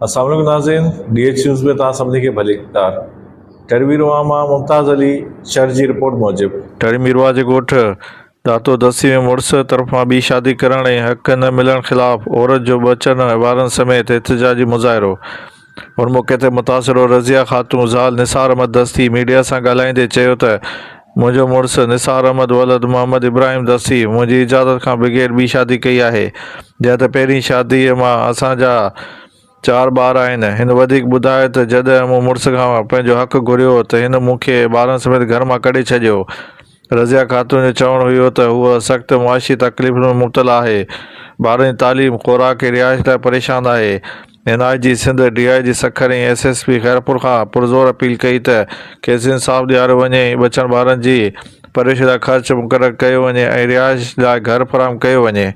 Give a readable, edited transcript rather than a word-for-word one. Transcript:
السلام عليڪم ناظرين ڊي ايڇ نيوز ۾ توهان سڀني کي ڀليڪار ٽرميرواهه مان ممتاز علي شر جي رپورٽ موجب. ٽرميرواهه جي ڳوٺ ڏاتو دسي ۾ مڙس طرفان ٻي شادي ڪرڻ ۽ حق نه ملڻ خلاف عورت جو ٻچن ۽ ٻارن سميت احتجاجي مظاهرو ان موقعي تي متاثر رضيه خاتون زال نثار احمد دستي ميڊيا سان ڳالهائيندي چيو ته منهنجو مڙس نثار احمد ولد محمد ابراهيم دستي منهنجي اجازت کان بغير ٻي شادي ڪئي آهي جنهن ته پهرين شاديء مان اسان جا چار ٻار آهن. هن وڌيڪ ٻڌايو ته جڏهن مون مڙس کان پنهنجو حق گهريو ته هن مون کي ٻارن سميت گهر مان ڪڍي ڇڏيو. رضيه خاتون جو چوڻ هيو ته هوء سخت معاشي تڪليفن ۾ مبتلا آهي، ٻارن جي تعليم، خوراڪ ۽ رهائش لاء پريشان آهي. هن I G Sindh, D I G Sukkur ۽ S S P Khairpur کان پرزور اپيل ڪئي ته کيس انصاف ڏياريو وڃي ۽ ٻچن ٻارن جي پرورش لاء خرچ مقرر ڪيو وڃي ۽ رهائش لاء گهر فراهم ڪيو وڃي.